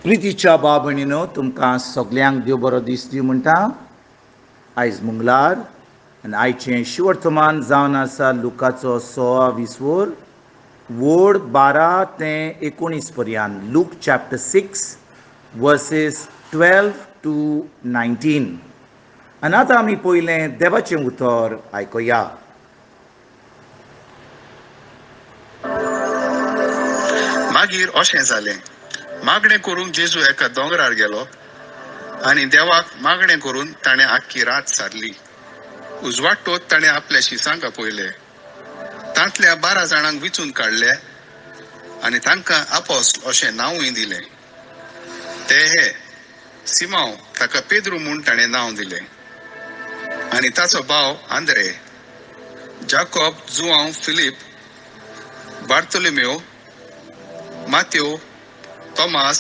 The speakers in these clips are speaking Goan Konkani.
प्रितीच्या भाव भयणीनो, तुमकां सगल्यांक देव बरो दीस दी म्हणटा. आयज मंगळार आनी आयचें शिवर्तमान जावन आसा लुकाचो 26 वोड 12 ते 19 पर्यंत. Look chapter 6 versus 12 to 19. आनी आतां आमी पयलें देवाचें उतर आयकुया. मागीर अशें जालें, मागणें करूंक जेजू एका दोंगरार गेलो आनी देवाक मागणें करून ताणें आख्खी रात सारली. उजवाडटोच ताणें आपल्या शिसांक आपयले, तांतल्या 12 जाणांक विचून काडले आनी तांकां आपोस्ल अशें नांवूय दिलें. ते हे सिमांव, ताका पेद्रू म्हूण ताणें नांव दिलें, आनी ताचो भाव आंद्रे, जाकोब, जुआंव, फिलीप, बार्तोलोमेव, मात्यो, तोमास,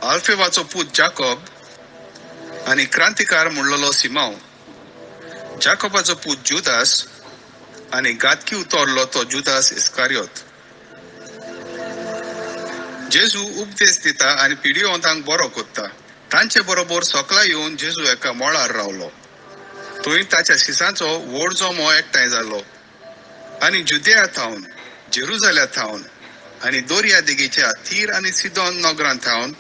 आल्फेवाचो पूत जाकोब आनी क्रांतिकार म्हणलेलो सिमांव, जाकोबाचो पूत जुदास आनी घातकी उतरलो तो जुदास इस्कारियोत. जेजू उपदेश दिता आनी पिडियोंतांक बरो कोत्ता. तांचे बरोबर सकला येवन जेजू एका मळार रावलो. थंय ताच्या शिसांचो व्हड जमो एकठांय जालो आनी जुदेया थावन, जेरुजाल्या थावन आनी दर्या देगेच्या थीर आनी सिदोन नगरांत थावन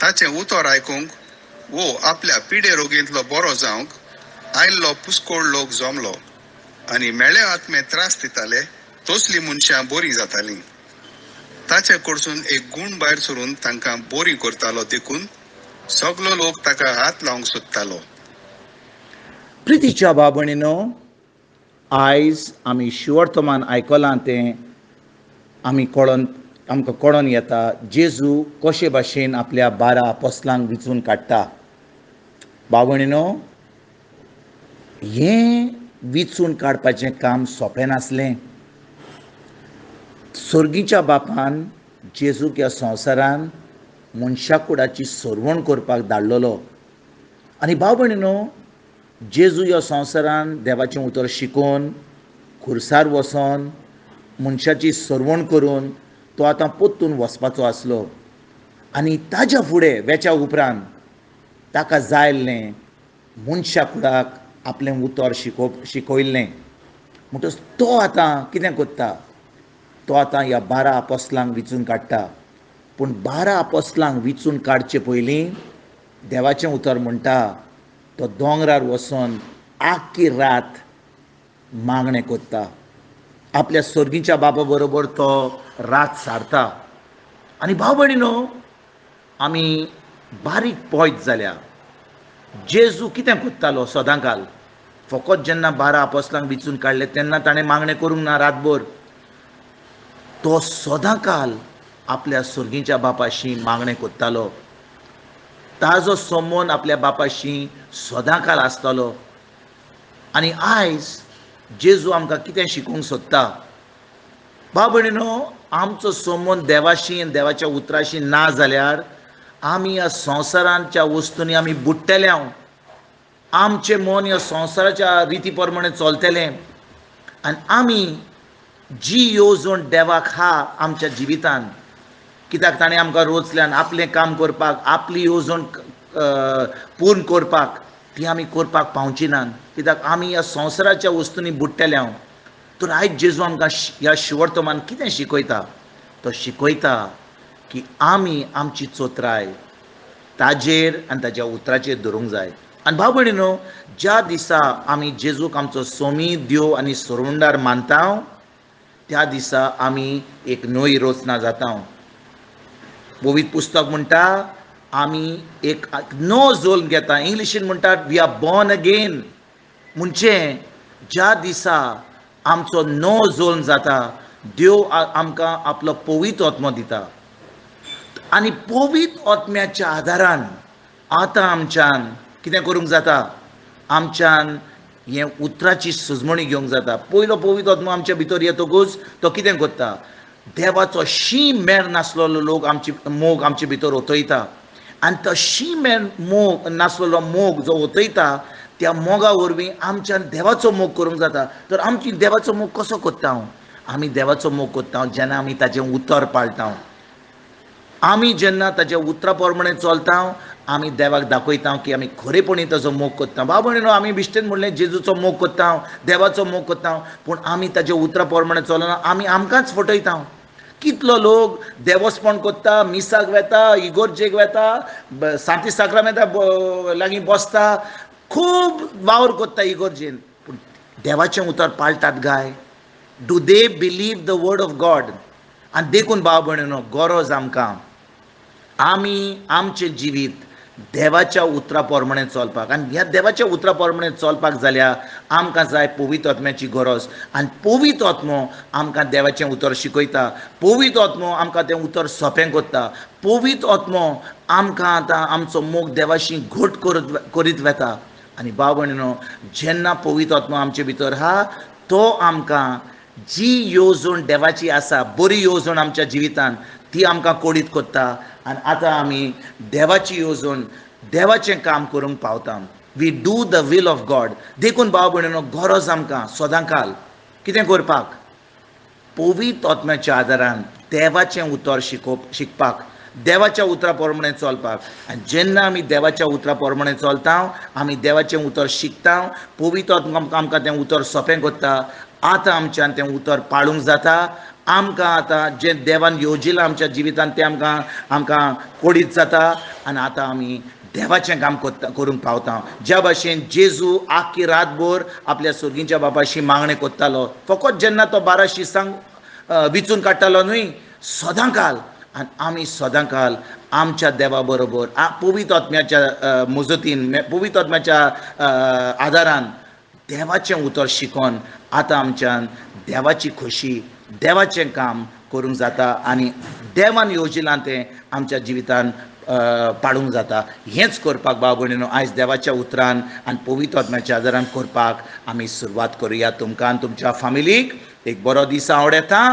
ताचें उतर आयकूंक वो आपल्या पिडे रोगेंतलो बरो जावंक आयिल्लो पुस्कोळ लोक जमलो आनी मेळे आत्मे त्रास दिताले तसलीं मनशां बरीं जातालीं. ताचे कडसून एक गूण भायर सरून तांकां बरी करतालो, देखून सगलो लोक ताका हात लावंक सोदतालो. प्रितीच्या भाव भयणीनो, आयज आमी शिवर्तमान आयकलां तें आमी कळोन, आमकां कळोन येता जेजू कशे भाशेन आपल्या 12 आपोस्लांक विचून काडटा. भाव भयणीनो, हें विचून काडपाचें काम सोंपें नासलें. सर्गीच्या बापान जेजूक ह्या संवसारान मनशा कुडाची सरवण करपाक धाडलेलो. आनी भाव भयणीनो, जेजू ह्या संवसारान देवाचें उतर शिकोवन, खुर्सार वचोन, मनशाची सरवण करून तो आतां परतून वचपाचो आसलो. आनी ताज्या फुडें वेच्या उपरांत ताका जाय आसलें मनशा कुडाक आपलें उतर शिकयल्लें. म्हणटच तो आतां कितें करता, तो आतां ह्या 12 आपोस्लांक विचून काडटा. पूण 12 आपोस्लांक विचून काडचे पयलीं देवाचें उतर म्हणटा तो दोंगरार वचोन आख्खी रात मागणें करता. आपल्या सर्गीच्या बापा बरोबर तो रात सारता. आनी भाव भयणीनो, आमी बारीक पळयत जाल्यार जेजू कितें करतालो सदांकाल, फकत जेन्ना 12 आपोस्लांक विचून काडले तेन्ना ताणें मागणें करूंक ना रातभर. तो सदांकाल आपल्या सर्गीच्या बापाशी मागणें करतालो. ताजो संबंद आपल्या बापाशी सदांकाल आसतालो. आनी आयज जेजू आमकां कितें शिकोवंक सोदता? भाव भयणीनो, आमचो संबंद देवाशी आनी देवाच्या उतराशी ना जाल्यार आमी ह्या संवसारांच्या वस्तूंनी आमी बुडटले. आमचें मन ह्या संवसाराच्या रिती प्रमाणे चलतलें आनी आमी जी येवजण देवाक हा आमच्या जिवितान, कित्याक ताणें आमकां रोचल्यान आपलें काम करपाक, आपली येवजण पूर्ण करपाक, ती आमी करपाक पावची ना, कित्याक आमी ह्या संवसाराच्या वस्तूंनी बुडटले. तर आयज जेजू आमकां ह्या शिवर्तमान कितें शिकयता? तो शिकयता की आमी आमची चोत्राय ताजेर आनी ताज्या उतराचेर धरूंक जाय. आनी भाव भयणीनो, ज्या दिसा आमी जेजूक आमचो सोमी, देव आनी सरवणदार मानता त्या दिसा आमी एक नवी रचना जाता. पवित्र पुस्तक म्हणटा आमी एक नवो जल्म घेता. इंग्लिशीन म्हणटात we are born again. म्हणजे ज्या दिसा आमचो नवो जल्म जाता, देव आमकां आपलो पवित्र आत्मो दिता. आनी पवित्र आत्म्याच्या आदारान आतां आमच्यान कितें करूंक जाता, आमच्यान हें उतराची सुजमणी घेवंक जाता. पयलो पवित्र आत्मो आमच्या भितर येतकूच तो कितें करता, देवाचो शीं मेर नासलेलो लोक आमची मोग आमचे भितर ओतयता. आनी तो शीं मेर मोग नासलेलो मोग जो ओतयता त्या मोगा वरवीं आमच्यान देवाचो मोग करूंक जाता. तर आमची देवाचो मोग कसो करता? आमी देवाचो मोग करता जेन्ना आमी ताचें उतर पाळटा. आमी जेन्ना ताच्या उतरा प्रमाणे चलता आमी देवाक दाखयता की आमी खरेपणी ताजो मोग करता. भाव भयणीनो, आमी बिश्टेन म्हणलें जेजूचो मोग करता, देवाचो मोग करता, पूण आमी ताच्या उतरा प्रमाणे चलना, आमी आमकांच फटयता. कितलो लोक देवस्पण करता, मिसाक वेता, इगोर्जेक वेता, सांती साक्रामेंता लागीं बसता, खूब वावर करता इगोर्जेन, पूण देवाचें उतर पाळटात गाय? Do they believe the word of God? आनी देखून भाव भयणीनो, गरज आमकां आमी आमचें जिवीत देवाच्या उतरा प्रमाणे चलपाक. आनी ह्या देवाच्या उतरा प्रमाणे चलपाक जाल्यार आमकां जाय पवित्र आत्म्याची गरज. आनी पवित्र आत्मो आमकां देवाचें उतर शिकयता, पवित्र आत्मो आमकां तें उतर सोंपें करता, पवित्र आत्मो आमकां आतां आमचो मोग देवाशी घट करीत वेता. आनी भाव भयणीनो, जेन्ना पवित्र आत्मो आमचे भितर आहा तो आमकां जी येवजण देवाची आसा, बरी येवजण आमच्या जिवितान, ती आमकां कोडीत करता. आनी आतां आमी देवाची येवजण, देवाचें काम करूंक पावता. We do the will of God. देखून भाव भयणीनो, गरज आमकां सदांकाल कितें करपाक? पवित्र आत्म्याच्या आदारान देवाचें उतर शिकपाक, देवाच्या उतरा प्रमाणे चलपाक. आनी जेन्ना आमी देवाच्या उतरा प्रमाणे चलता, आमी देवाचें उतर शिकता, पवित्र आत्मो आमकां तें उतर सोंपें करता. आतां आमच्यान तें उतर पाळूंक जाता. आमकां आतां जें देवान येवजिलां आमच्या जिवितान तें आमकां आमकां कोडीत जाता. आनी आतां आमी देवाचें काम करूंक पावता. ज्या भाशेन जेजू आख्खी रातभर आपल्या सोर्गींच्या बापाशी मागणें करतालो, फकत जेन्ना तो 12 शिसांक विचून काडटालो न्हय, सदांकाल. आनी आमी सदांकाल आमच्या देवा बरोबर पवित्र आत्म्याच्या मजतीन, पवित्र आत्म्याच्या आदारान देवाचें उतर शिकोन आतां आमच्यान देवाची खोशी, देवाचें काम करूंक जाता. आनी देवान येवजिलां तें आमच्या जिवितान पाडूंक जाता. हेंच करपाक भाव भयणीनो, आयज देवाच्या उतरान आनी पवित्र आत्म्याच्या आदारान करपाक आमी सुरवात करुया. तुमकां आनी तुमच्या फामिलीक एक बरो दीस आवडटा.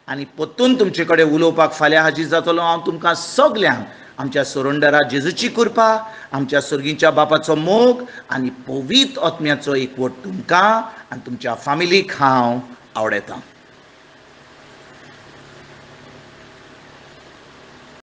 आनी परतून तुमचे कडेन उलोवपाक फाल्यां हाजीर जातलो हांव. तुमकां सगल्यांक आमच्या सोरंडरा जेजूची कृपा, आमच्या सोर्गीच्या बापाचो मोग आनी पवित्र आत्म्याचो एकवट तुमकां आनी तुमच्या फामिलीक हांव आवडटा.